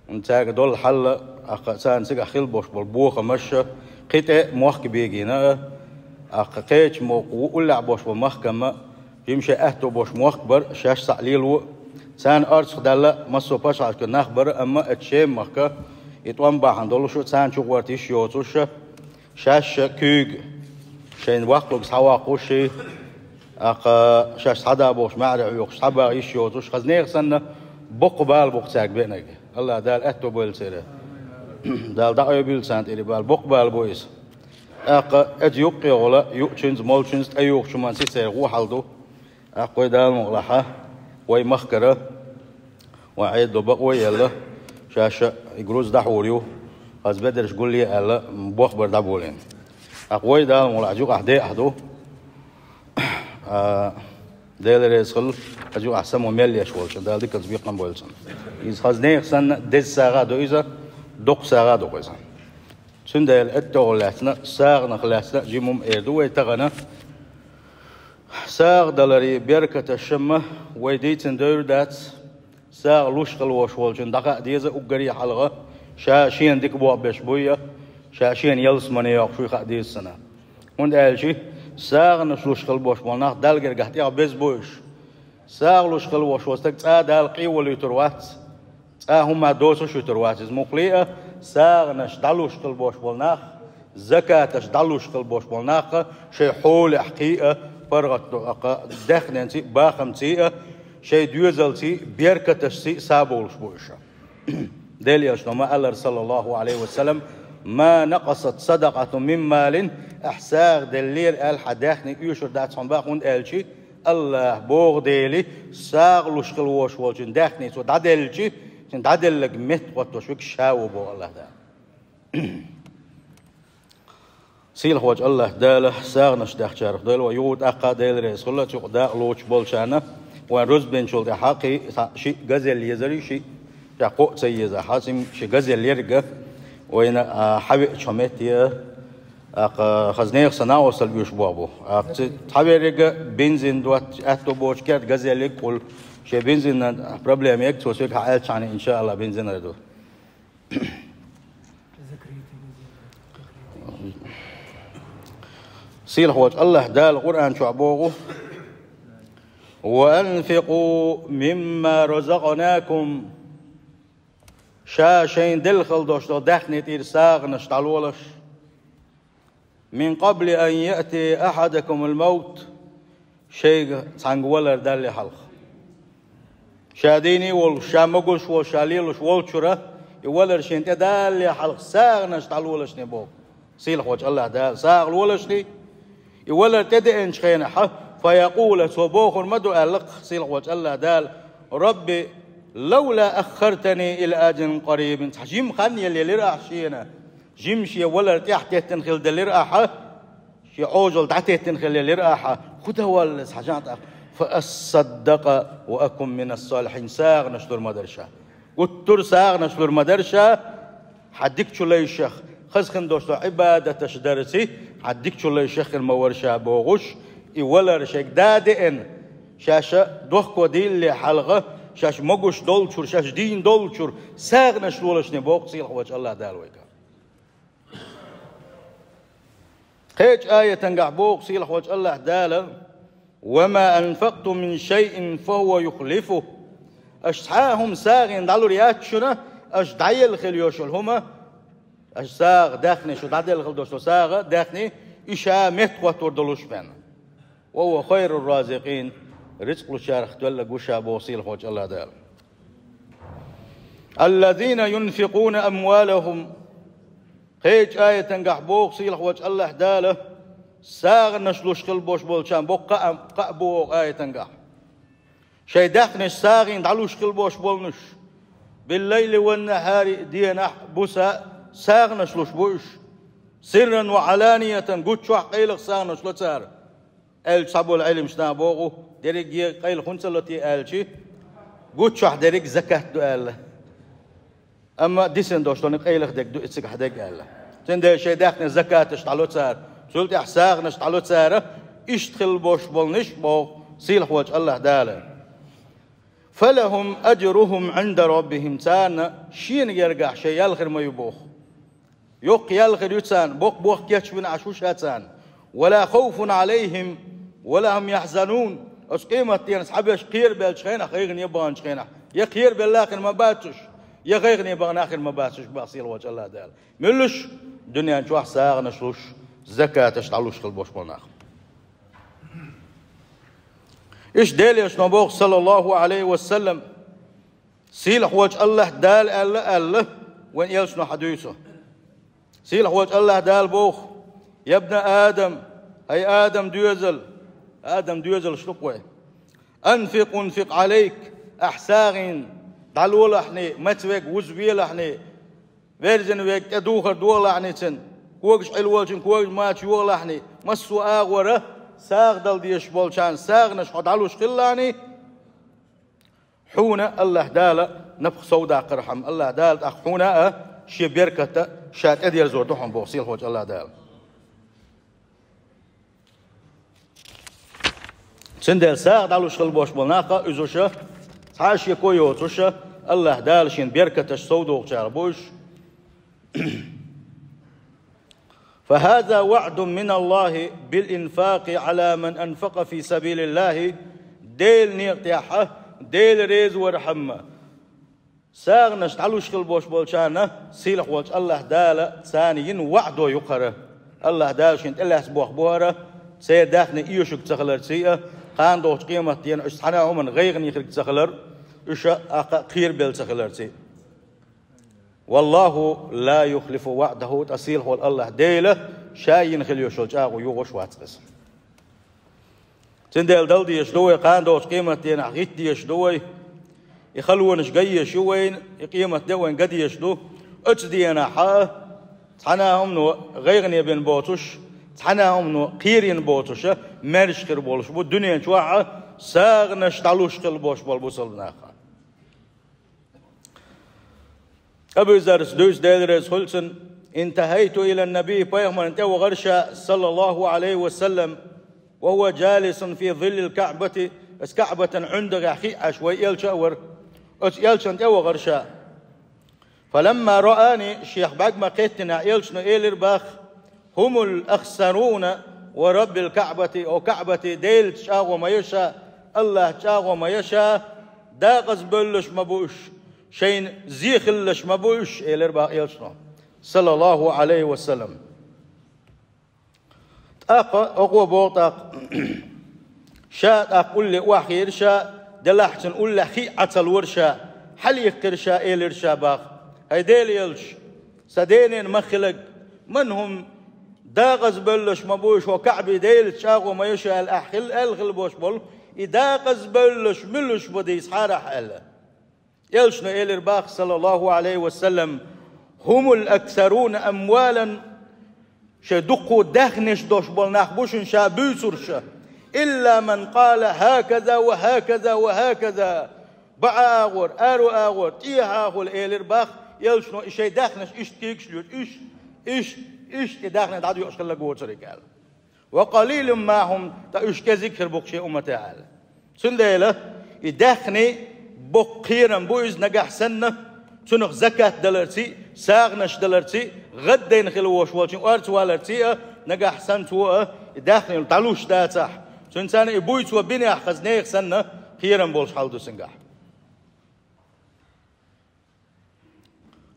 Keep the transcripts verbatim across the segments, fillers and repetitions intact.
Цаьрга долу хьал, тӀаккха царна цигахь хилла болуш болу бохамаш, кхин тӀе мохк бегийна, тӀаккха кхечу мохк уллехь болуш болу махкамма, жима шайн аьтто болуш мохк бара, шаьш цхьаъ лело. Царна орцах даьлла массо а пачхьалкхан нах бара, амма оцу Шема-махка и тӀом бахьана долуш, царна чугӀорта йиш йоцуш, шаьш куьйга шайна ваккхалург схьаваккхуш, тӀаккха шаьш схьада бохуш, маьӀарий хьоькхуш, схьаба йиш йоцуш, хаза нехан санна, боккха бала бу-кх цаьрга беанарг. АллахӀ Дала аьтто бойла церан. Дала дӀакъоьбийла царна тӀера бала, боккха бала бу иза. ТӀаккха оцу юккъехула юучуьнца, молучуьнца, тӀеюхучу хӀуманца церан гӀо хьал ду. ТӀаккха вай Дала мукъалахь, вай махкара, вай Ӏедало бакъо а елла, шаьш и груз дӀахьур ю, хаза бедарш гулъе аьлла, бохбар дӀаболийна. ТӀаккха вай Дала мукъалахь юкъахь дехьа ду. А, Дела реза хуьлда, хаза юкъахь само мел еш волчу, Дала диканца бекхам бойла цунна. Иза хаза нехан санна, деза сагӀа а ду иза, доккха сагӀа а ду-кх иза. Цундела оцу тӀехула лаьцна, сагӀанах лаьцна жима хӀума эр ду вай тахана. СагӀа даларий, беркаташ шамма вай дийцина девр дац. СагӀа луш хила волуш волчун дӀахаа деза уггаре а хьалха, ша шена дика болх беш буй я, ша шена ялсамане йоккхуш вуй хаа деза цунна. ХӀунда аьлча сагӀанаш луш хила болуш болу нах Далла гергахь тӀехь беза бу уьш. СагӀа луш хила волуш волу стаг цкъа Дала къе волуьйтур вац, цкъа хӀумма доцуш вуьтур вац иза. Муххале а, сагӀанаш дӀалуш хила болуш болу нах, закаташ дӀалуш хила болуш болу нах, шайн хьолехь кхин а паргӀат ду, тӀаккха даьхненций а, бахамций а, шайн доьзалций а, беркаташций а сабовлуш бу уьш. Делан Элчано ма-аллара, саллаллаху Ӏалайхи ва саллам: «Ма накъасат садакъатун мин малин», ахь сагӀа деллера аьлла, хьан даьхни оьшур дац хьуна бах, хӀунда аьлча АллахӀа боху дела, сагӀа луш хила волуш волчун даьхни цо дӀаделлачи, цуьнан дӀаделларг меттахӀоттош верг ша ву боху АллахӀ Дала. Сийлахьволчу АллахӀ Дала сагӀанаш даьхначарах дойла вай, юха тӀаккха а Дела реза хуьлда цу юкъа дакъа лоцуш болчарна, вайн рузбанчул тӀаьхьа кхин а шиъ газелла езарий, шиъ тӀаккха кхоъ ца езахь, цуьнан ши газелла ерг а вайна, а, хьан веачу метте а, тӀаккха хаза нехан санна а осал оьшуш боху бу. ТӀаккха цу цхьаверрига бензин доттуш аьтто боцу керда газеллиг а кхуллу. Шен бензинан проблема ерг цо соьга хьан аьллачхьана, иншааллахӀ, бензинара ду. Сийлахьволчу АллахӀ Дала Къуръан чохь боху: «Ва анфикъу мимма разакънакум». Ша шайна делла хила долуш долу даьхни тӀера сагӀанаш дӀалолаш. «Мин къабли ан яътия ахьадакумул мавт», шайга цхьаьнга валар далле хьалха. Ша дийне а волуш, ша могуш а волуш, ша лелош волчуьра, и валар шена тӀедалле хьалха сагӀанаш дӀалолашне боху. Сийлахьволчу АллахӀ Дала сагӀа лолашне, и валар тӀедеанчу хенахь, фа якъула, цо бохур ма ду аьлла-кх Сийлахьволчу АллахӀ Дала: «Рабби, лавла аххартани ила аджалин къарибин», цхьа жима хан елла елира ахь шена. Жима шен валар тӀаьхьатеттина хила делира ахьа, шен Ӏожалла дӀатеттина хила делира ахьа, хӀун дан валла иза хьажахь тӀаккха, «фа ассаддакъа ва акун минас-салихьин», сагӀанаш лур ма дара ша. Гуттар а сагӀанаш лур ма дара ша, хьан дикачу лайшах, хаза хин долуш долу Ӏибадаташ дарций, хьан дикачу лайшах хир ма вара ша бохуш, и валар шайга да а деана, шаьш дохко дийлале хьалха, шаьш могуш долчуьра, шаьш дийна долчуьра сагӀанаш лолашне боху Сийлахьволчу АллахӀ Дала вайга. Кхечу аятангахь боху Сийлахьволчу АллахӀ Дала: «Ва ма анфактум мин шайин фа хӀува юхлифу». Аша цхьа а хӀума сагӀина дӀалур яц шуна, аша дӀаелла хила йолуш йолу хӀума, аша сагӀа, даьхни, шу дӀаделла хила долуш долу сагӀа, даьхни, и ша меттахӀоттор долуш бен. «Ва хӀува хайру-р-разикъин», рицкъ лучарах тоьлларг ву ша боху Сийлахьволчу АллахӀ Дала. «Аллазина юнфикъуна амвалахум». Кхечу аятангахь боху Сийлахьволчу АллахӀ Дала, сагӀанаш луш хила болуш болчарна боху кхаа, кхаа боху аятангахь. Шайн даьхнаш сагӀина дӀалуш хила болуш болнуш, «биллайли ван-нахьари», денахь а, буса а сагӀанаш луш бу уьш. «Сирран ва Ӏаланиятан», гуччохь а, къайлаха а сагӀанаш ло цара. Аьлча, цхьаболу Ӏеламнаха боху, дерриге къайлаха хӀунда ца ло те аьлча, гуччохь дерриг закат ду аьлла. Амма дисина долуш долу къайлаха дерг ду и цигахь дерг аьлла. Цундела шайн даьхни закаташ дӀало цара, цул тӀаьхьа сагӀанаш дӀало цара, иштта хила болуш болнуш боху Сийлахьволчу АллахӀ Дала. فلهم أجرهم عند ربهم, царна шена гергахь шайн ял хир ма ю боху. Йоккха ял хир ю царна, боккха бохам кечвина Ӏаш ву ша царна. ولا خوف عليهم ولا هم يحزنون. Оцу къематденахь цхьаберш кхерабеллачу хенахь, гӀайгӀане баханчу хенахь, я кхерабелла хир ма бац уьш, я гӀайгӀане бахана хир ма бац уьш, боху сийлахьчу АллахӀ Дала. Муьлш? Дуьнен чохь сагӀанаш луш, закаташ дӀалуш хила болуш болу нах. Иштта Делан Элчано боху, саллаллаху Ӏалайхи ва саллам, сийлахьчу АллахӀ Дала аьлла, аьлла, вайн Элчано хьадуьйцу. Сийлахьчу АллахӀ Дала боху: «Я бна Адам, хӀай Адам доьзал», Адам доьзалш ду-кх вай. «Анфикъ унфикъ Ӏалайк», ахь сагӀина дӀалолахьний, мацвег вузавелахьний, верзина верг тӀедухар дохалахьний цуьнан, когаш Ӏилволчун когаш мача йохалахьний, массо а агӀора сагӀа дала дезаш болчарна сагӀанаш хьо дӀалуш хилалахьний, хьуна АллахӀ Дала напха совдаккхархьама, АллахӀ Дала тӀаккха хьуна а шен беркат а ша тӀедерзор ду хьуна боху сийлахьчу АллахӀ Дала. Цундела сагӀа дӀалуш хила болуш болу нах а, уьш уьш, цхьа а шеко йоцуш, АллахӀ Дала шен беркаташ совдохучарах бу уьш. فهذا وعد من الله بالإنفاق على من أنفق في سبيل الله. Делан некъа тӀехь, Дела реза вархьама, сагӀанаш дӀалуш хила болуш болчарна сийлахьчу АллахӀ Дала царна йина ваӀдо ю-кх хӀара. АллахӀ Дала шена тӀелаьцна бохам бу хӀара, церан даьхни эшург ца хиларций а, кхана догӀучу къематдийнахь уьш цхьана а хӀуманна гӀайгӀане хирг ца хилар, уьш а кхерабелла ца хиларций. «Валлаху ла юхлифу ваӀдаху», ткъа сийлахьчу АллахӀ Дела ша йина хила йолуш йолу чӀагӀо йохош вац иза. Цундела дала дезаш ду вай, кхана догӀучу къематдийнахь гӀитта дезаш ду вай. И халонаш ган езаш ю вайна, и къематде а вайна ган дезаш ду. Оцу денахь а цхьана а хӀумано гӀайгӀане бина боцуш, цхьана а хӀумано кхерийна боцуш а маьрша хир болуш бу дуьнен чохь а сагӀанаш дӀалуш хила болуш болу бусалба нах а. Абу Заррас дуьйцу, Дела реза хуьлда цунна: «ИнтахӀайту илан-набий», пайхамарна тӀе вахара ша, саллаллаху Ӏалайхи ва саллам, «ва хӀува жалисун фи зиллил-КаӀбати», аса КаӀбатан ӀиндагӀехь хиъна Ӏаш вай Элча а вара. Оцу Элчанна тӀе вахара ша. «Фаламма раани», шех бӀаьрг ма-кхеттинехь, Элчано элира боху: «ХӀумул ахсаруна ва Раббил-КаӀбати», о КаӀбати, Делаца чӀагӀо ма йо ша, АллахӀца чӀагӀо ма йо ша, декъаза бевллаш ма бу уьш, шайна зе хилалаш ма бу уьш, элира боху Элчано, саллаллаху Ӏалайхи ва саллам. ТӀаккха, оха боху тӀаккха, ша тӀаккха улле охьахиира ша, делахь цунна уллехь хиъна Ӏа ца лора ша, хьалаиккхира ша, элира ша боху: «ХӀай Делан Элча, сан денна мах хиларг, ман хӀума декъаза бевллаш ма бу уьш, хӀо КаӀба Делаца чӀагӀо ма йо ша», аьлла, ахь хила аьлла хила болуш болу, и декъаза бевллаш муьлш бу дийцахьара ахь аьлла. Элчано элира боху, саллаллаху Ӏалайхи ва саллам: «ХӀумул аксаруна амвалан», шайн дуккха даьхнаш долуш болу нах бу шуна ша буьйцурш, «илла ман къала хӀаказа ва хӀаказа ва хӀаказа», баӀа агӀор, аьрру агӀор, тӀехьа хуьлу, элира боху Элчано, и шайн даьхнаш иштта кегаш лоьцуш, иштта, иштта, иштта и даьхни дӀадоькъуш хилларг воцург аьлла. «Ва къалилун ма хӀум», ткъа уьш кӀезиг хир бу-кх шен умматехь аьлла. Цундела и даьхни боккха кхерам бу иза нагахь санна, цунах закат даларций, сагӀанаш даларций, гӀаддайна хила волуш волчун орца валарций а, нагахь санна цо а и даьхни дӀалуш дацахь, цуьнан царна и буй цо бинехь хаза нехан санна, кхерам болуш хьал ду цуьнгахь.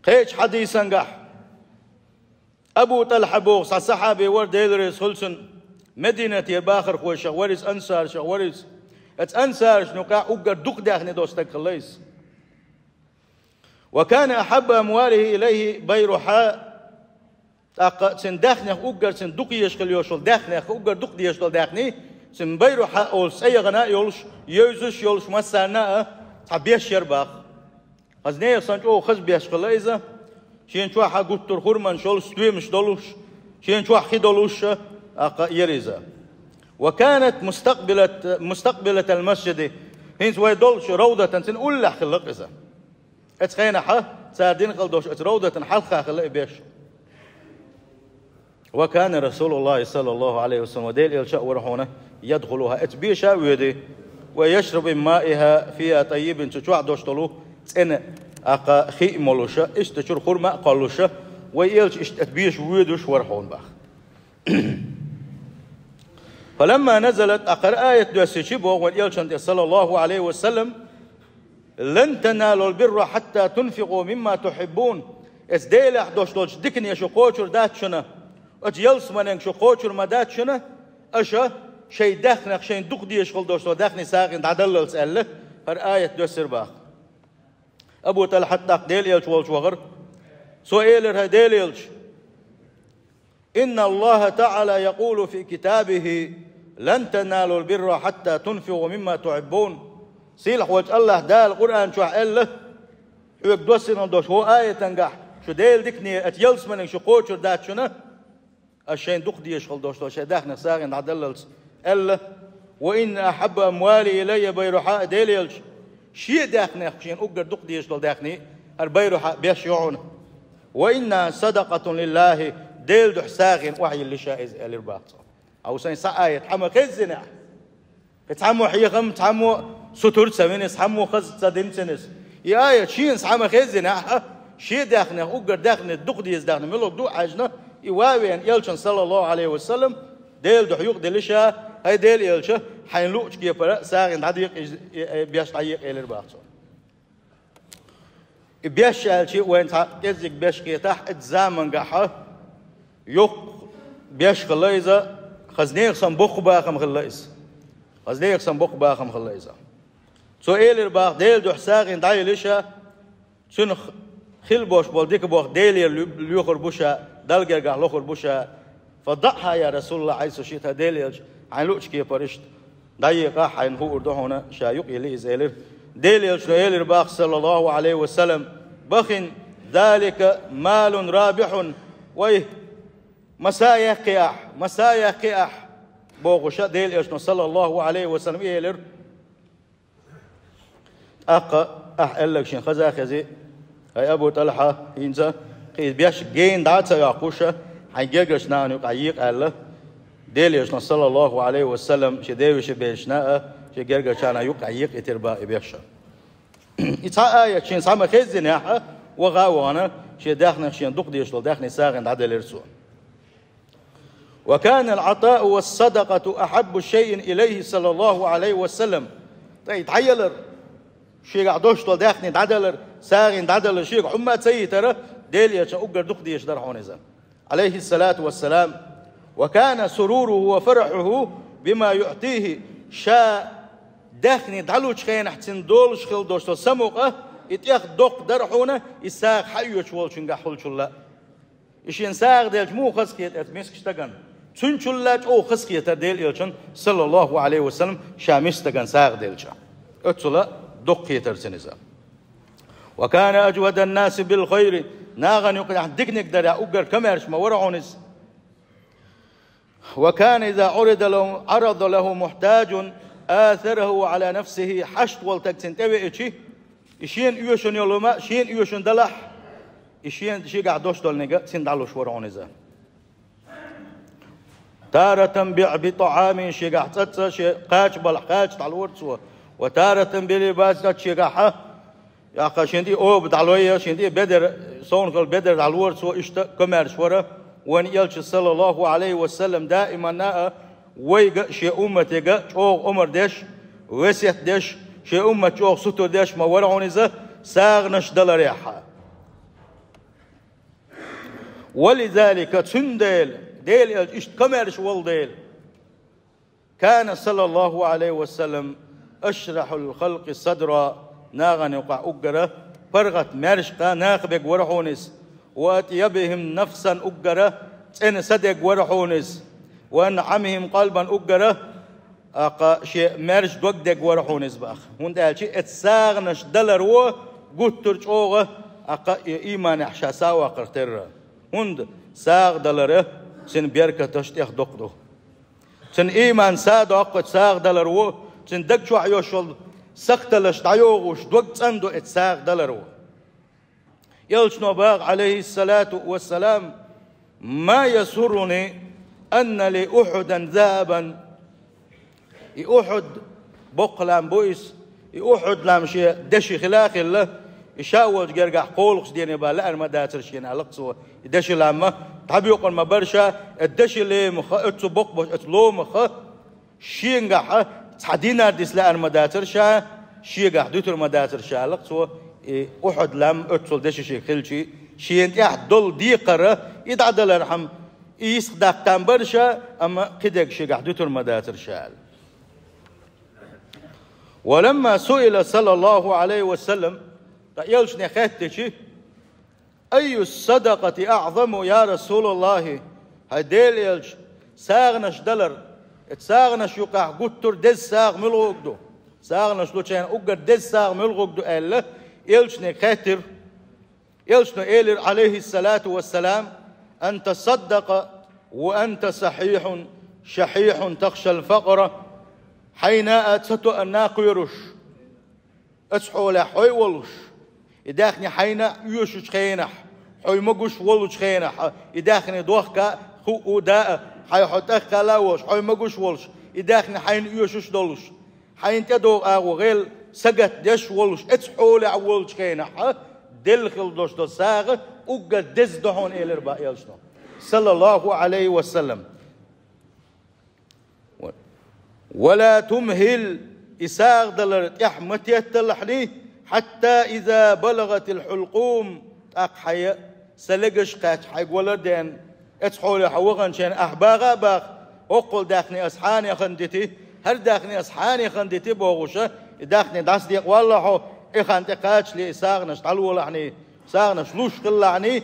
Кхечу хьадисангахь Абу ТӀалхьа боху цхьа сахьаби вара, Дела реза хуьлда цунна, Мединатера бахархошах вара иза, ансаршах вара иза. Оцу ансаршна юкъахь уггар дукха даьхни долу стаг хилла иза. «Ва кана ахьабба амвалихи илайхи Байрухьа». ТӀаккха цуьнан даьхнех уггар цуьнан дукха езаш хила йолуш йолу даьхнех уггар дукха дезаш долу даьхни, цуьнан Байрухьа олуш цӀе яхана а йолуш, евзаш а йолуш, массарна а цхьа беш яра боху. Хаза нехан санна чӀогӀа хаза беш хилла иза, шен чохь гуттар а хурманаш йолуш, стоьмаш долуш, шен чохь хи долуш а, тӀаккха яра иза. «Ва канат мустакъбилат-, мустакъбилатал масжиди». ХӀинца вай долчу равдатан цуьнан уллехь хилла-кх иза. Оцу хенахь цара дина хилла долуш оцу равдатан хьалха хилла и беш. «Ва кана Расулуллахи саллаллаху Ӏалайхи ва саллам», Делан Элча а вара хьуна, «ядхулуха», оцу беша а воьдий. ويشرب من مائها فيها طيبا, цу чохь долуш долу цӀена, тӀаккха хи а молуша, иштта чуьра хурма а кхоллуша, вай элча иштта безаш воьдуш вара хьуна боху. فلما نزلت, тӀаккха хӀара аят доьссича боху вайн элчанна тӀе, саллаллаху Ӏалайхи ва саллам: لن تنالوا البر حتى تنفقوا مما تحبون. Оцу Делехь долуш долчу дикане шу кхочур дац шуна, оцу ялсаманенга шу кхочур ма дац шуна, аша шайн даьхнех шайна дукха дезаш хила долуш долу даьхни сагӀина дӀадаллалц аьлла, хӀара аят доьссира боху. Абу ТӀалхьат тӀаккха Делан элча волчу вахара. Цо элира: хӀай Делан элча, إن الله تعالى يقول في كتابه: لن تنالوا البر حتى تنفقوا مما تحبون. Сийлахь волчу АллахӀ Дала Къуръан чохь аьлла: хьоьга доссийна долуш ву аятангахь, шу Делан дикане оцу ялсаманенга шу кхочур дац шуна, аша шайна дукха дезаш хила долуш долу шайн даьхнех сагӀина дӀадаллалц аьлла: وإن أحب أموالي إلي بيرحاء, Делан элча, шен даьхнех шена уггар дукха дезаш долу даьхни хӀара Байрухьа беш ю хьуна. وإنها صدقة لله, Делан дуьхьа сагӀина охьайиллина ша иза, элира боху цо. Хьо сайн схьа аят хьан ма хезнехь, кхин цхьаммо хьехам, цхьаммо сутур ца вина иза, цхьаммо хаза ца дина цуьнан иза. И аят шена схьа ма хезнехь, шен даьхнех уггар даьхни дукха деза даьхни муьлха ду хьаьжна, и ван веана элчанна, саллаллаху Ӏалайхи ва саллам, Делан дуьхьа юкъадиллина ша: хӀай Делан элча, хьайна луъучу кепара сагӀина дӀадекъа иза, и, и беш дӀаекъа, элира боху цо. И беш аьлча, вайн цхьа кӀеззиг беш хетахь, оцу замангахьа йоккха беш хилла иза, хаза нехан санна боккха бахам хилла иза. Хаза нехан санна боккха бахам хилла иза. Цо элира боху: Делан дуьхьа сагӀина дӀайиллина ша, цуьнах хила болуш болу дика боху Делера лоь-, лоьхур бу ша, Далла гергахь лохур бу ша. فضعها يا رسول الله حيث شئت, хӀай Делан элча, хьайна луъучу кепара иштта дӀаекъа, хьайна хуур ду хьуна, ша юкъайилла иза, элира. Делан элчано элира боху, саллаллаху Ӏалайхи ва саллам: بخ, ذلك مال رابح. Вай, ма са яьккхи ахь, ма са яьккхи ахь, бохуша Делан элчано, саллаллаху Ӏалайхи ва саллам, элира. ТӀаккха ахь аьлларг шена хаза а хези: хӀай Абу ТӀалхьа, хӀинца кхин беш гена дӀа а ца йоккхуша, хьайн гергарчу нахана юкъахь екъа, аьлла, Делан элчано, саллаллаху Ӏалайхи ва саллам, шен девешин безачу наха, шен гергарчарна юкъахь екъаийтира боху и беш. И цхьа аят шена схьа ма хезнехь, ваха а вахана, шен даьхнех шена дукха дезаш долу даьхни сагӀина дӀаделира цо. وكان العطاء والصدقة أحب شيء إليه صلى الله عليه وسلم. Ткъа и дӀаялар, шегахь долуш долу даьхни дӀадалар, сагӀина дӀадалар шега хӀумма а ца йитара, Делан элчанна уггар дукха дезаш дара хьуна иза, Ӏалайхи ссалату вассалам. وكان سروره وفرحه بما يعطيه. Ша даьхни дӀалучу хенахь цуьнан долуш хила долуш долу самукъа, и тӀех доккха дара хьуна, и сагӀа хьаоьцуш волчуьнгахь хуьлучул а. И шена сагӀа делча муха хазахета оцу мискачу стагана? Цуьнчул а чӀогӀа хазахетара Делан элчанна, саллаллаху Ӏалайхи ва саллам, ша мискачу стагана сагӀа делча. Оццул а доккха хетара цуьнан иза. وكان أجود الناس بالخير. Нахана юкъахь диканиг дарехь уггар комаьрша ма вара хьуна иза. وكان إذا عرض له، عرض له محتاج آثره على نفسه. Хьашт волу стаг цунна тӀевеачи, и шена оьшуш йолу хӀума шена оьшуш далахь, и шена, шегахь долуш долуниг а цунна дӀалуш вара хьуна иза. تارة بطعام, шегахь цӀа а, шен кхача балахь кхача дӀалора цо. وتارة بلباس, цӀа шегахь а, тӀаккха шен тӀе оба дӀалой, шен тӀе бедар, совнахалла бедар дӀалора цо, иштта комаьрша вара вайн элча, саллаллаху Ӏалайхи ва саллам, даиман а вайга а, шен умматега а чӀогӀа омра деш, весет деш, шен уммат чӀогӀа сутур деш ма вара хьуна иза, сагӀанаш даларехь. ولذلك, цундела, Делан элча иштта комаьрша волу дела, كان صلى الله عليه وسلم أشرح الخلق صدرا, нахана юкъахь уггара паргӀат маьршка нах берг вара хьуна иза, وأطيبهم نفسا, уггара цӀена са дерг вара хьуна иза, وأنعمهم قلبا, уггара, тӀаккха, шен маьрша дог дерг вара хьуна иза боху. ХӀунда аьлча оцу сагӀанаш даларо гуттар а чӀогӀа, тӀаккха, и ийманехь ша сов ваккхарх терра. ХӀунда сагӀа далара цуьнан беркаташ тӀех доккха ду. Цуьнан ийман сов доккху оцу сагӀа даларо, цуьнан даг чохь йолуш йолу сахталлаш дӀайохуш, дог цӀена ду оцу сагӀа даларо. Элчано боху, Ӏалайхи ссалату вассалам: ما يسرني أن لي أحدا ذهبا. И Ухьуд Боккха лам бу иза, и Ухьуд лам шен деши хила а хилла, и ша волчу гергахь кхоалгӀачу дене бан лаьара ма дацара шена, аьлла-кх цо. И деши лам дӀабоькъур ма бара ша, оцу деши лемах, оцу боккха болчу оцу ломах шегахь цхьа динар диса лаьара ма дацара ша, шегахь дуьтур ма дацара ша, аьлла-кх цо. И Ухьуд лам оццул деши шега хилча, шена тӀехь долу декхар, и дӀадалархьама, и йистхадаккха там бара ша, амма кхидерг шегахь дуьтур ма дацара ша, аьлла. ولما سئل صلى الله عليه وسلم, ткъа элчане хаьттича: «أي الصدقة أعظم يا رسول الله؟» ХӀай Делан элча, сагӀанаш далар, оцу сагӀанаш юкъахь гуттар а деза сагӀа муьлхарг ду? СагӀанаш лучу хенахь уггар деза сагӀа муьлхарг ду аьлла, элчане хаьттира. Элчано элира, عليه الصلاة والسلام: «أن تصدق وأنت صحيح شحيح تخشى الفقر». Хьайна а ца тоъанна кхоьруш, оцу хьолехь хьо а волуш, и даьхни хьайна а оьшучу хенахь, хьо магош волучу хенахь, и даьхни дохка а, хууш а, хьайн хьо тӀехкхала а волуш, хьо магош волуш, и даьхни хьайна оьшуш а долуш, хьайна тӀедогӀу агӀо гӀел сагатдеш а волуш, оцу хьолехь волчу хенахь делла хила долуш долу сагӀа уггар деза ду хьуна, элира бах элчано, саллаллаху Ӏалайхи ва саллам. «ولا تمهل», и сагӀа далар тӀаьхьа ма тетталахьний, «حتى إذا بلغت الحلقوم», тӀаккха хьайн са легаш кхаьчча, хьайга валар а деана, оцу хьоле хьо ваханчу хенахь ахь баха а баха: «ХӀоккхул даьхни ас хьанехана дити, хӀара даьхни ас хьанехана дити», – бохуш, и даьхни дӀасадекъавалла хьо, и хан тӀекхачале и сагӀанаш дӀалолахьний, сагӀанаш луш хилалахьний,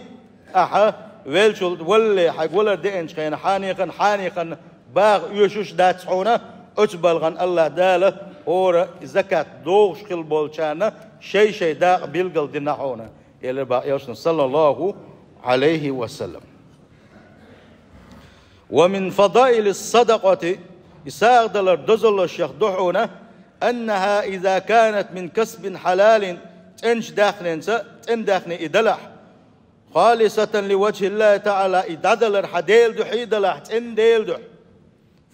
ахьа веллачул валале, хьайга валар деанчу хенахь хьанехана, хьанехана баха оьшуш а дац хьуна, оцу балхана АллахӀ Дала хӀора закат дохуш хила болчарна шай-шай дакъа билгал дина хьуна, элира бах элчано, саллаллаху Ӏалайхи ва саллам. «ومن فضائل الصدقة», и сагӀа далар дозаллашех ду хьуна, «أنها إذا كانت من كسب حلال», цӀеначу даьхнинца, цӀена даьхни и далахь, «خالصة لوجه الله تعالى», и дӀадалар хьан Делан дуьхьа далахь, цӀена Делан дуьхьа.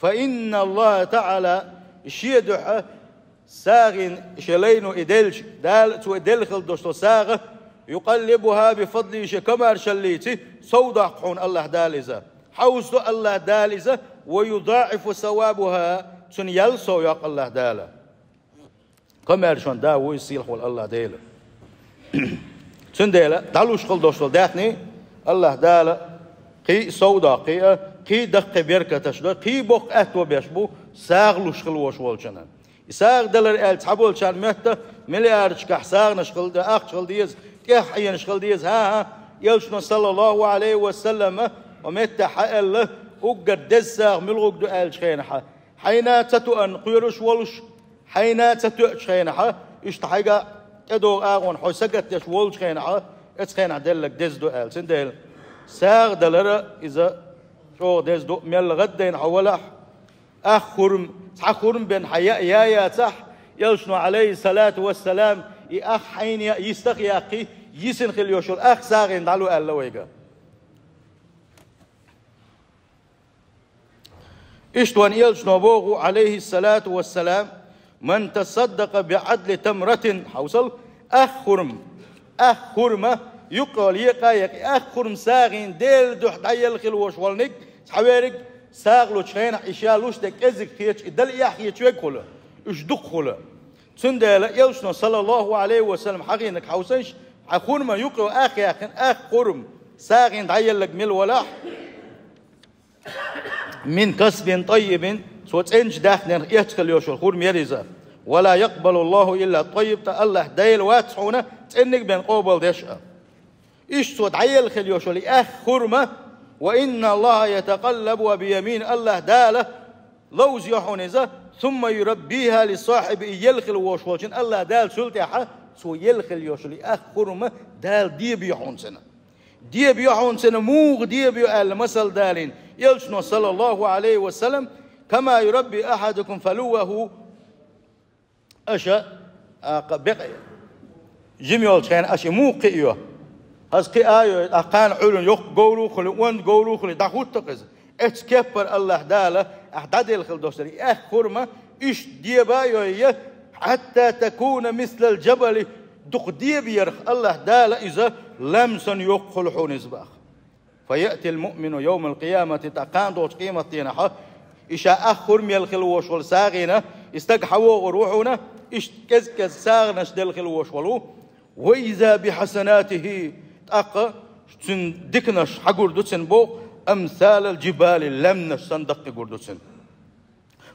«فإن الله تعالى», и шен дуьхьа сагӀина шен лайно и делча, Дала, цо и делла хила долуш долу сагӀа, «يقلبها بفضله», шен комаьршаллица совдоккху хьуна АллахӀ Дала иза. Хьовсадо АллахӀ Дала иза, «ويضاعف ثوابها», цуьнан ял совйоккху АллахӀ Дала. Комаьршонан да ву иза, сийлахь волу АллахӀ Дела. Цундела дӀалуш хила долуш долу даьхни АллахӀ Дала кхин а совдоккху, кхин а даккхий беркаташ до, кхин а боккха аьтто беш бу сагӀа луш хила волуш волчунна. И сагӀа далар аьлла цхьаболчарна моьтту миллиардашкахь сагӀанаш хила де-, ахча хила деза, тӀаьхьенаш хила деза. ХӀан-хӀа, элчано, саллаллаху Ӏалайхи ва саллама, ва меттехь хьан аьлла, уггар деза сагӀа муьлхарг ду аьллачу хенахь, хьайна а ца тоъанна кхоьруш волуш, хьайна а ца тоьачу хенахь, иштта хьайга тӀедогӀу агӀонна хьо сагатдеш волчу хенахь, оцу хенахь делларг деза ду аьлла. Цундела сагӀа далар иза чӀогӀа деза ду, мелла гӀаддайна хьо валахь, ах хурма, цхьа хурма бен хьан яа я яцахь, элчано, Ӏалайхи салату вассалам, и ах хьайна яа йистах а яккхий, йисина хила йолуш йолу ах сагӀина дӀало аьлла вайга. Иштта вайн элчано боху, Ӏалайхи салату вассалам: «من تصدق بعدل تمرة», хьовсал, ах хурма, ах хурма, юккъе лекха а екъий, ах хурма сагӀина Делан дуьхьа дӀаелла хила волуш волниг, цхьаверриг сагӀа лучу хенахь и ша луш дерг кӀезиг хеташ, и дала эхь хеташ верг хуьлу, уьш дукха хуьлу. Цундела элчано, саллаллаху Ӏалайхи ва саллам, хьахийнарг хьовсанаш, хьан хурма юккъе ах яьккхина, ах хурма сагӀина дӀаелларг мила валахь, «من كسب طيب», цо цӀеначу даьхнех эцна хила йолуш йолу хурма яра иза. «ولا يقبل الله إلا طيب», ткъа АллахӀ Дела вац хьуна цӀенниг бен къобалдеш а. Иштта цо дӀаелла хила йолуш йолу и ах хурма, «وإن الله يتقلبها بيمينه», АллахӀ Дала ловзайо хьуна иза, «ثم يربيها لصاحبه», и елла хила волуш волчун АллахӀ Дала цул тӀаьхьа цо елла хила йолуш йолу и ах хурма Дала дебайо хьуна цунна. Дебайо хьуна цунна, муха дебайо аьлла масал далийна элчано, саллаллаху Ӏалайхи ва саллам: «كما يربي أحدكم فلوه». Аша, а, кха, бекъа жима йолчу хенахь аша и муха кхиайо? Хаза кхиайо, а, кхана Ӏуьллуш йоккха говр а хуьлий, онда говр а хуьлий, дӀахӀутту-кх иза. Эцу кеппара АллахӀ Дала ахь дӀаделла хила долуш долу и ах хурма Иштта деба а йой, хьатта такуна мислал джабали, дукха деба ярах Аллахь Дала иза лам санна йоккха хуьлу хьуна иза баха. Фаяътил муъмину йовмал къиямати, тӀаккха кхана долчу къематдийнахь, и ша ах хурмел хила вош волу сагӀина, и стаг хьавогӀур ву хьуна, иштта кӀезиг-кӀезиг сагӀанаш делла хила вош волу, ва иза бихьасанатихи, тӀаккха цуьнан диканаш хьагур ду цуьнан боху, амсалал джибали, лаьмнаш санна даккхигур ду цуьнан.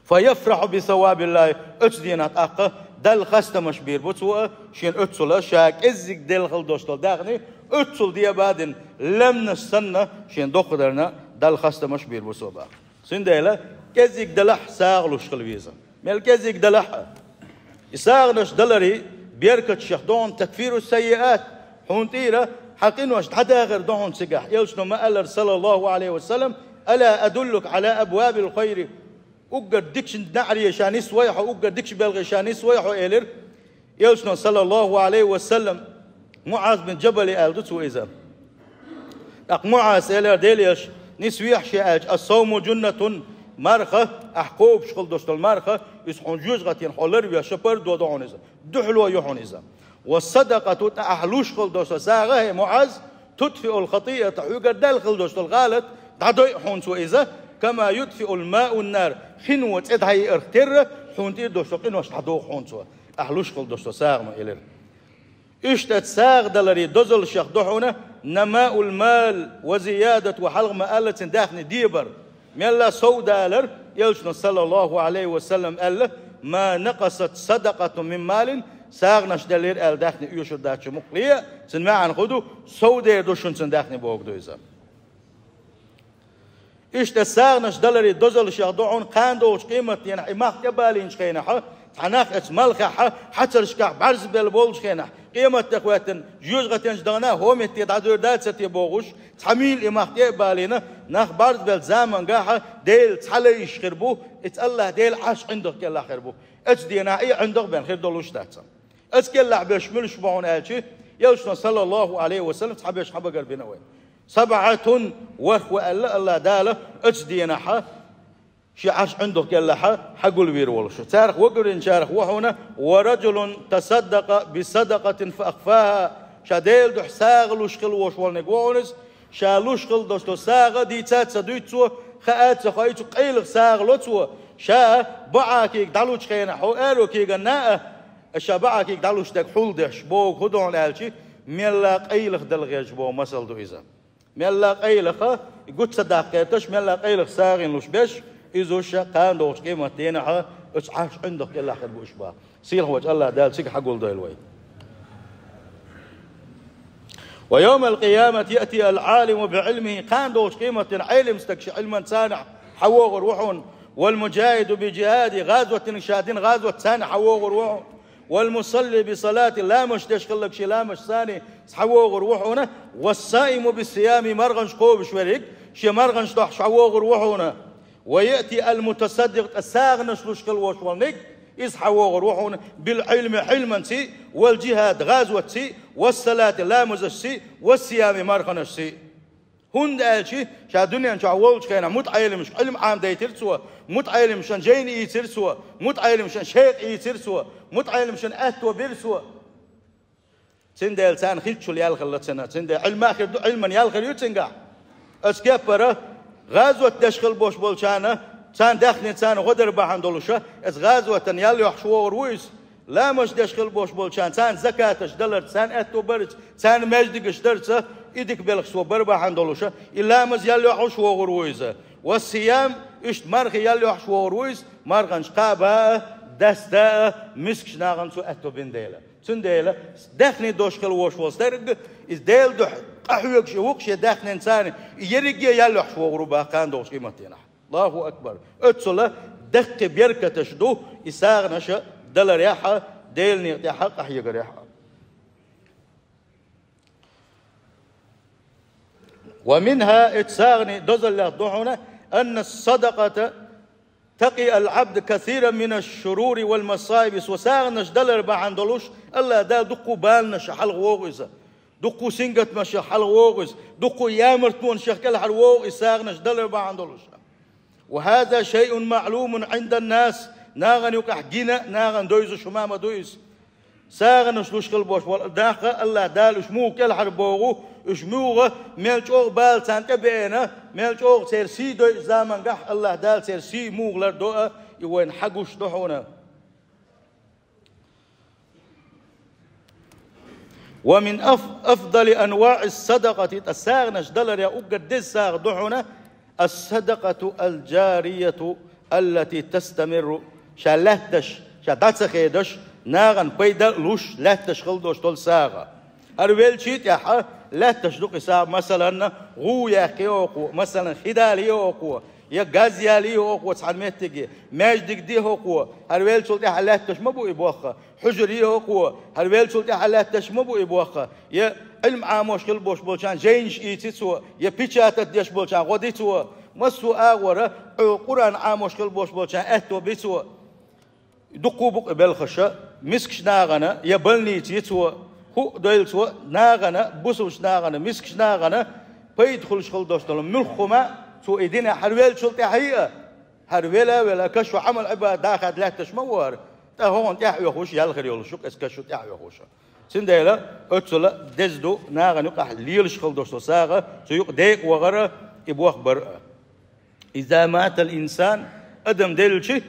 Фаяфрахьу бисавабиллахи, оцу дийнахь тӀаккха Далла хастамаш бийр бу цо, шен оццула ша кӀеззиг делла хила долуш долу даьхни, оццул деба а дина, лаьмнаш санна, шен доккхадарна Далла хастамаш бийр бу цо баха. Цундела кӀеззиг делахь сагӀа луш хила веза. Мел кӀеззиг делахь а. И сагӀанаш даларе беркаташех догӀун такфиру саййиат, хьуна тӀера хьан къинош дӀадахар догӀун цигахь. Элчано ма-аллара, саллаллаху Ӏалайхи ва саллам: «Ала адуллука Ӏала абвабил хайри?» Уггар дикачу неӀаре ша нисвай хьо, уггар дикачу белхе ша нисвай хьо, элира Элчано, саллаллаху Ӏалайхи ва саллам, МуӀаз бин Джабале аьлла ду цо иза. ТӀаккха МуӀаз элира: «Дела Элча, нисвехьа ша», аьлча: «Ас-савму джуннатун», марха, ахь кхобуш хила долуш долу марха, иза хьуна жоьжахатина хьо ларвеш, ша пардо ду хьуна иза, дуьхьало ю хьуна иза. «Ва садакъату», тӀаккха ахь луш хила долуш долу сагӀа, хӀей МуӀаз, «тутфиул хатиата», хьоьгара даьлла хила долуш долу гӀалат дӀадойу хьуна цо иза, «кама ютфиул мау ннар», хино цӀе дӀаеарх терра, хьуна тӀера долуш долу къинош дӀадоху хьуна цо, ахь луш хила долуш долу сагӀано, элира. Иштта сагӀа даларе дозаллашех ду хьуна намаул мал ва зиядатуху, хьалха ма-аллара, цуьнан даьхни дебар. Мелла сов далар, Элчано, саллаллаху Ӏалайхи ва саллам, аьлла: «Ма накъасат садакъатун мин малин», сагӀанаш делира аьлла, даьхни оьшур дац шу мукъале а, цуьнан маьӀна хӀун ду, сов дер ду шуна цуьнан даьхни бохург ду иза. Иштта сагӀанаш даларе дозаллашех ду хьуна кхана долчу къематдийнахь и мах тӀе а балийначу хенахь, цхьа нах оцу малхехь хьацаршкахь бӀаьрзабелла болчу хенахь, къематде хӀоьттина жоьжахатинчу дахана хӀокху метте дӀадуьйр дацара те бохуш, цхьа мийла и мах тӀе а балийна, нах бӀаьрзабеллачу замангахь Дела цхьа лайш хир бу, иза Аллахь Дела Ӏарш ӀиндагӀ кӀелахь хир бу. Оцу дийнахь и ӀиндагӀ бен хир долуш дац. Оцу кӀелахь берш муьлш бу хьуна аьлча, Элчано, саллаллаху Ӏалайхи ва саллам, цхьаберш хьан багара бина вай. «СабӀатун», ворхӀ ву аьлла Аллахь Дала, оцу дийнахь шен Ӏарш ӀиндагӀ кӀелахь хьагулвийр волуш. Царах вугаринчарах ву хьуна: «Ва раджулун тасаддакъа би садакъатин фа ахфаха», ша Делан дуьхьа сагӀа луш хила волуш волниг ву хьуна иза, ша луш хила долуш долу сагӀа дийца а ца дуьйцу цо, хаа а ца хоуьйту, къайлаха сагӀа ло цо, ша баӀакига дӀалучу хенахь, хьо аьрру кийгана а, ша баӀакига дӀалуш дерг хьулдеш, бохург хӀун ду хьуна аьлча, мелла къайлаха дала гӀерташ боху масал ду иза. Мелла къайлаха, гучу ца даккха гӀерташ, мелла къайлаха сагӀина луш берш, иза уьш кхана долчу къематдийнахь оцу Ӏарш ӀиндагӀ кӀелахь хир бу уьш боху. Сийлахь волчу Аллахь Дала цига хьагулдойла вай. «Ва йовмал къиямати яъти ал-Ӏалиму би Ӏилмихи», кхана долчу къематдийнахь Ӏелим стаг шен Ӏилманца хьавогӀур ву хьуна, «вал муджахиду би джихади», гӀазот динарг ша дина гӀазотца хьавогӀур ву хьуна, «вал мусалли би салати», ламазаш деш хилларг шен ламазашца хьавогӀур ву хьуна, «вас саиму би сиями», марханаш кхобуш верг шен марханаш дохьуш хьавогӀур ву хьуна. «Ва яъти ал-мутасаддикъ», ткъа сагӀанаш луш хила волуш волниг, иза хьавогӀур ву хьуна, «бил Ӏилми», Ӏилманций, «вал джихад», гӀазотций, «вас салати», ламазашций, «вас сиями», марханашций. ХӀунда аьлча ша дуьнен чохь волчу хенахь мутаӀеламашка Ӏилма Ӏамадайтира цо, мутаӀеламашна жайна ийцира цо, мутаӀеламашна шекъа ийцира цо, мутаӀеламашна аьтто бира цо. Цундела царна хиллачул ял хилла цуьнан. Цундела Ӏилма хир ду, Ӏилман ял хир ю цуьнгахь. Оцу кеппара гӀазот деш хила бош болчарна, царна даьхни царна гӀо дар бахьана долуша, оцу гӀазотан ял йохьуш вогӀур ву иза. Ламазаш деш хила бош болчарна, царна закаташ даларца, царна аьтто барца, царна маьждигаш дарца, и дика белхаш цо бар бахьана долуша, и ламаз ял йохьуш вогӀур ву иза. Ва сиям, иштта мархи ял йохьуш вогӀур ву иза, марханаш кхаба а, даста а, мискачу нахана цо аьтто бина дела. Цундела даьхни дош хила вош волу стаг, иза Делан дуьхьа къахьоьгуш и ву-кх шен даьхнин царна, и ерриге ял йохьуш вогӀур ву баха кхана долчу къематдийнахь. Аллаху акбар! Оццула даккхий беркаташ ду и сагӀанаш даларехь а, Делан некъа тӀехь а къахьегарехь а. Ва минха, оцу сагӀанийн дозаллех ду хьуна, анна ас-садакъата такъи ал-Ӏабда касиран мина аш-шурури вал масаиби, цо сагӀанаш далар бахьана долуш, Аллахь Дала дуккха а баланашах хьалха вогӀу иза, дуккха а сингаттамашах хьалха вогӀу иза, дуккха а ямартонашах кӀелхьара вогӀу иза сагӀанаш далар бахьана долуш. Ва хаза шайъун маълумун Ӏиндан-нас, Нагана юкъахь гина, нагана дойзуш хӀума ма ду иза. СагӀанаш луш хила болуш болу нах а, АллахӀ Дала уьш муха кӀелхьарбоху, уьш муха мел чӀогӀа бала царна тӀебеана, мел чӀогӀа церан сий дойучу замангахь АллахӀ Дала церан сий муха лардо а, и вайна хьагуш ду хьуна. ومن أف-، أفضل أنواع الصدقة, ткъа сагӀанаш даларехь уггар деза сагӀа ду хьуна, الصدقة الجارية التي تستمر, ша лаьтташ, ша дӀа ца хедаш, нахана пайда а луш, лаьтташ хила долуш долу сагӀа. ХӀара веллачу тӀаьхьа лаьтташ ду-кх и сагӀа, масалан, гӀу яьккхи хӀокхо, масалан, хи далий хӀокхо, я газ ялий хӀокхо цхьана меттиге, маьждиг ди хӀокхо, хӀара веллачул тӀаьхьа лаьтташ ма бу и бохха, хьуьжар йи хӀокхо, хӀара веллачул тӀаьхьа лаьтташ ма бу и бохха, я Ӏилма Ӏамош хила болуш болчарна жайнаш ийци цо, я печатать деш болчарна гӀо ди цо, массо а агӀора Къуръан Ӏамош хила болуш болчарна аьтто би цо. Дуккха а бу-кх и белхаша, мискачу нахана я больница йи цо, хӀуъа дойла цо нахана, бусалбачу нахана, мискачу нахана пайда хуьлуш хила долуш долу муьлхха хӀума цо и динехь хӀара веллачул тӀаьхьа а, хӀара вела а вела, кашо Ӏамал-Ӏибадат дахар лаьтташ ма ву хӀара, ткъа хӀокхунна тӀаьхьа оьхуш ялхара йолуш ю-кх иза кашо тӀаьхьа оьхуш. Цундела оццула деза ду нахана юкъахь лелаш хила долуш долу сагӀа, цу юкъа декъа вахар а, и бохбар а. إذا مات الإنسان, адам деллачи,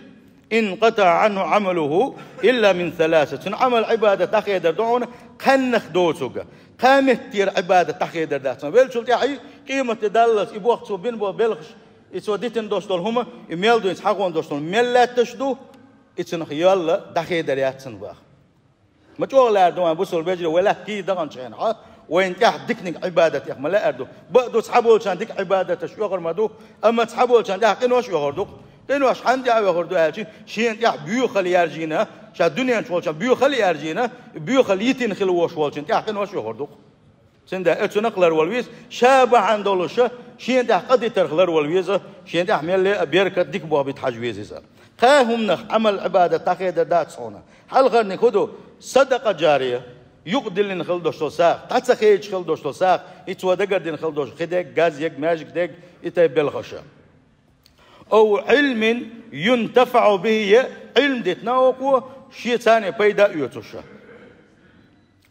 انقطع عنه عمله إلا من ثلاثة. Цуьнан Ӏамал-Ӏибадат дӀахедар ду хьуна кхаьннах доцург. Кхаа меттера Ӏибадат дӀахедар дац хьуна. Веллачул тӀаьхьа и къематде даллалц, и боху цо бина болу белхаш, и цо дитина долуш долу хӀума, и мел ду, и цхьа гӀон долуш долу, мел лаьтташ ду, и цунах йолла дӀахедар яц цунна боху. Ма чӀогӀа лаьара ду вайн бусалба вежарий, вай лаьтта кийра даханчу хенахь, вайна тӀехь диканиг Ӏибадатех ма лаьара ду. Бакъду, цхьаболчарна дика Ӏибадаташ оьхур ма ду, амма цхьаболчарна тӀехь къинош оьхур ду-кх. Къинош хьанна тӀехь оьхур ду аьлчи, шена тӀехь боьхалла яржийна, ша дуьнен чохь волчарна боьхалла яржийна, боьхалла йитина хила волуш волчун тӀехь къинош оьхур ду-кх. Цундела оцунах ларвала веза, ша бахьана долуша, шена тӀехь къа дитарх ларвала веза, шена тӀехь мелле а беркат, дика боху бита хьажа веза иза. Кхаа хӀуманах Ӏамал-Ӏибадат дӀахедар дац хьуна. Хьалхарниг хӀун ду? Садакъа джария, юкъадиллина хила долуш долу сагӀа, дӀа ца хедаш хила долуш долу сагӀа, и цо дагардина хила долуш, хи дерг, газ ерг, маьждиг дерг, и тайпа белхаша. أو علم ينتفع به, я Ӏилма дитина оха, шен царна пайда а оьцуша.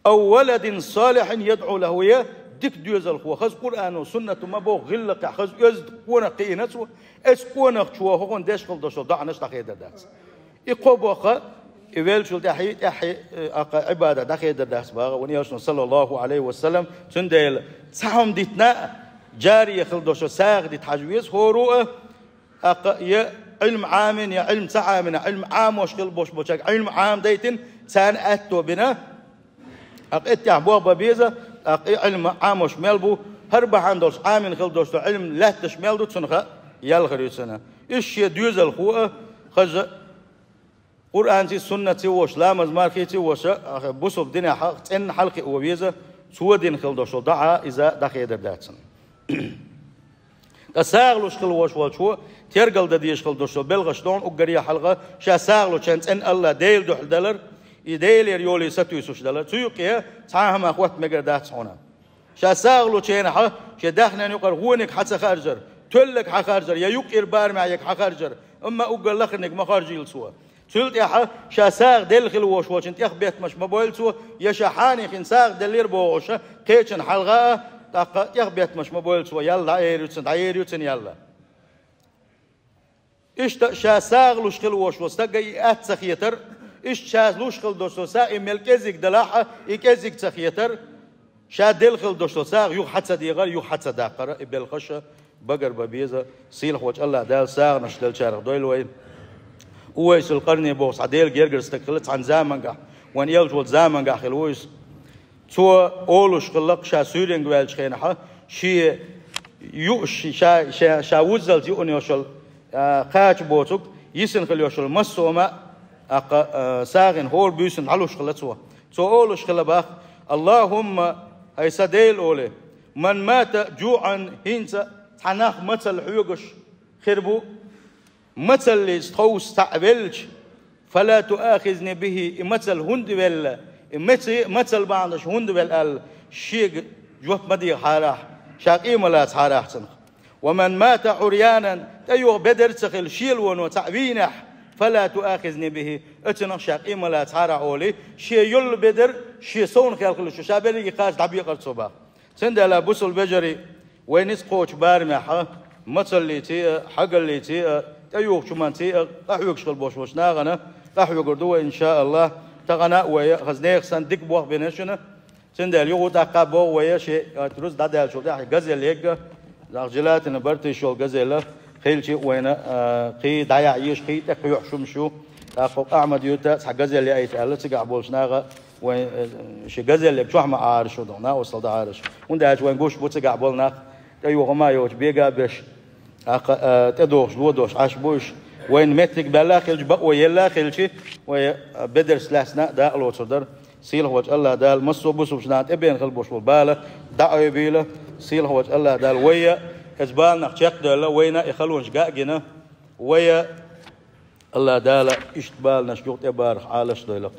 أو ولد صالح يدعو له, я дика доьзалхо, хаза Къуръано, суннато ма боху гӀиллакхехь, хаза оьзда къонах кхиийна цо, оцу къонахчо хӀокхунна деш хила долуш долу доӀанаш дӀахедар дац. И кхо боху, и веллачул тӀаьхьа, тӀаьхьа, э, аккха Ӏибадат дӀахедар дац боху вайн Элчано, саллаллаху Ӏалайхи ва саллам, цундела цхьа хӀума дитина а, джария хила долуш долу сагӀа дита хьажа веза хӀора а, тӀаккха я Ӏилма Ӏамийна, я Ӏилма ца Ӏамийна, Ӏилма Ӏамош хила болуш болчаьрга Ӏилма Ӏамадайтина, царна аьтто бина, тӀаккха эттехь боху бан беза, тӀаккха и Ӏилма Ӏамош мел бу, хӀара бахьана долуш Ӏамийна хила долуш долу Ӏилма лаьтташ мел ду, цунах а ялхар ю цунна. Иза шен доьзалхо а, хаза Къуръанций, суннатций воша, ламаз-мархиций воша, бусалба динехь цӀенна хьалакхио веза, цо дина хила долуш долу доӀа иза дӀахедар дац цунна. Ткъа сагӀа луш хила волуш волчо тергал дан дезаш хила долуш долу белхаш ду хьуна уггаре а хьалха, ша сагӀа лучу хенахь цӀенна АллахӀ Делан дуьхьал далар, и Делера йолий сатуьйсуш далар. Цу юкъе цхьа а хӀума хӀотта мегар дац хьуна. Ша сагӀа лучу хенахь шен даьхнина юкъара вониг хьа ца харжар, тоьллиг хьа харжар, я юккъера барамехь ерг хьа харжар, амма уггар лахарниг ма харжийла цо. Цул тӀаьхьа ша сагӀа делла хила волуш волчун тӀехбеттамаш ма бойла цо, я ша хьанехана сагӀа деллера бохуша, кхечун хьалха а, тӀаккха тӀехбеттамаш ма бойла цо, ял дӀаер ю цунна, дӀаер ю цунна ял. Иштта ша сагӀа луш хила волуш волу стага и атта ца хетар, иштта ша луш хила долуш долу сагӀа и мел кӀезиг далахь а, и кӀезиг ца хетар, ша делла хила долуш долу сагӀа юха хьа ца дехар, юха хьа ца даккхар, и белхаша багар бан беза, сийлахьволчу АллахӀ Дала сагӀанаш деллачарах дойла вай. Увайсул Къарни боху цхьа Делан гергара стаг хилла цхьана замангахь, вайн Элча волчу замангахь хилла ву иза. Цо олуш хилла-кх ша суьйренга ваьллачу хенахь, шен юуш, ша, ша, ша вуззалц юуш йолу, а, кхача боцург, йисина хила йолу массо а хӀума, а, кха-, а, сагӀина хӀора буьйсанна дӀалуш хилла цо. Цо олуш хилла боху: «Аллахумма, хӀай сан Дела», олий, «ман мата джуӀан», хӀинца цхьа нах мацалла хьоьгуш хир бу, мацаллица тховса цхьаъ веллача, «фала туахизни бихи», и мацалла хӀунда велла, и маци-, мацалла бахьанаш хӀунда велла аьлла, шега жоп ма дехьарахь, ша къемалаца хьарахь цунах. «Ва ман мата Ӏурьянан», тӀейогӀу бедар а ца хилла, шелоно цхьаъ вийнехь, «Фала туахизни бихи», оцунах ша къемала цхьара олий, шен йолу бедар шен совнах хелхалуш, ша берриге кхача дӀабекъар цо бах. Цундела, бусул бежарий, вай ницкъ кхочу барамехь, мацаллица а, хьагаллица а, тӀеюхучу хӀуманца а къахьоьгуш хила болуш болчу нахана къахьоьгур ду вай, иншааллах. Тахана а вай, хаза нехан санна дика бохбина шуна. Цундела юха тӀаккха боху вай, шен, а, рузба дӀадаьллачул тӀаьхьа газель егга, нах желательно бартиш йолу газель хилча вайна, а, кхин дӀаяхьа езаш, кхин тӀекхоьхьуш хӀумаш ю. ТӀаккха Ахьмад-Юьрта цхьа газель яийта аьлла, цигахь болчу наха вайн, э, ши газеллег чохь ма Ӏараш шу доху, накъостал дӀа Ӏараш. ХӀунда аьлча вайн гуш бу цигахь болу нах, тӀе юха ма йоцуш бега а беш, тӀаккха, э, тӀедогӀуш, лодогӀуш Ӏаш бу уьш. Вайн меттиг баьлла а хилча, бакъо елла а хилча, вай, э, бедарш лаьцна а дакъа лоцур дара. Сийлахь волчу АллахӀ Дала массо а бусулбачу нахана тӀебеана хила болуш болу бала дӀа а Ӏойбийла. Сийлахь волчу АллахӀ Дала вайя, иза баланах чекхдевлла, вайна и халонаш га а гина, вайя АллахӀ Дала иштта баланаш юха тӀебарах Ӏалаш а дойла-кх.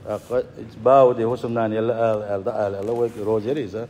ТӀаккха иза Бауди хӀусамнана елла ала, аьлла, дӀаала аьлла, вайга роза яра иза.